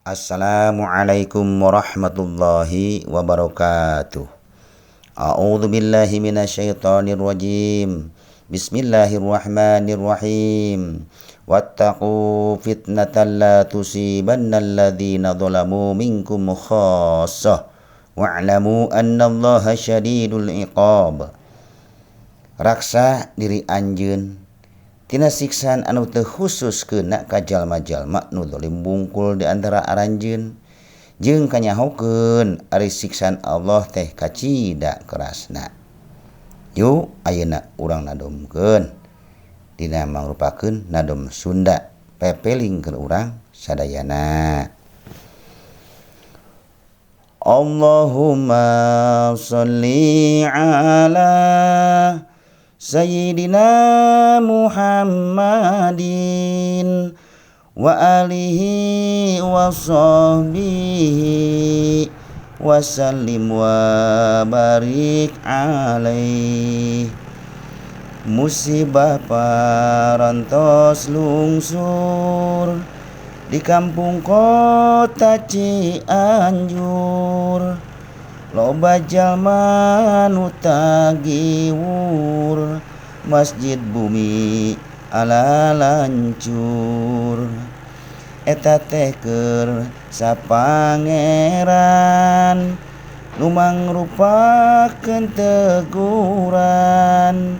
Assalamualaikum warahmatullahi wabarakatuh. A'udzu billahi minasyaitonir rajim. Bismillahirrahmanirrahim. Wattaqu fitnatan la tusibanna alladzina zalamu minkum khassah wa'lamu annallaha syadidul iqab. Raksa diri anjeun tina siksaan anu teu khusus keuna ka jalma-jalma nu zalim bungkul di antara aranjeun jeung kanyahokeun ari siksaan Allah teh kacida kerasna. Yuk ayeuna urang nadomkeun dina mangrupakeun nadom Sunda pepelingkeun urang sadayana. Allahumma sholli ala Sayyidina Muhammadin wa alihi wa sahbihi wa sallim wa barik alaih. Musibah parantos lungsur di kampung kota Cianjur, loba jalma nu tagiwur, masjid bumi ala lancur. Eta teh keur sapangeran nu mangrupakeun teguran,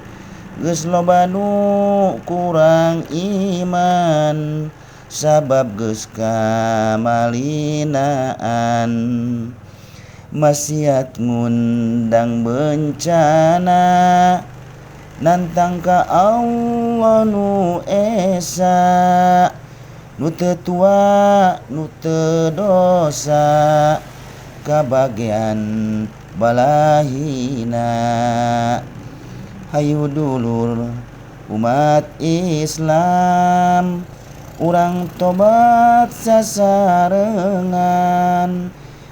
geus loba nu kurang iman sabab geus kamalinaan. Maksiat ngundang bencana nantang ka Allah nu esa, nu teu tua nu teu dosa kabagean balahina. Hayu dulur umat Islam, urang tobat sasarengan,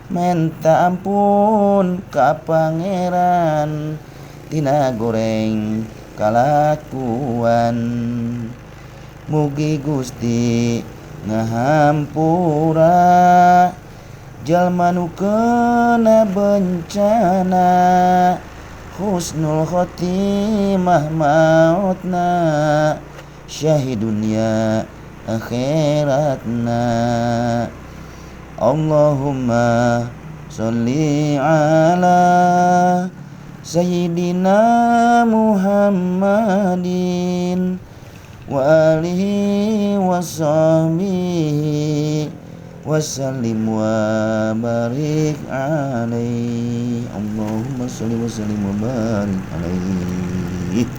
menta ampun ka pangeran tina goreng kalakuan. Mugi Gusti ngahampura jalma nu kena bencana, husnul khotimah mautna, syahid dunya akhiratna. Allahumma sholli ala Sayyidina Muhammadin wa alihi wa sahbihi wa sallim wa barik alaihi. Allahumma sholli wa sallim wa barik alaihi.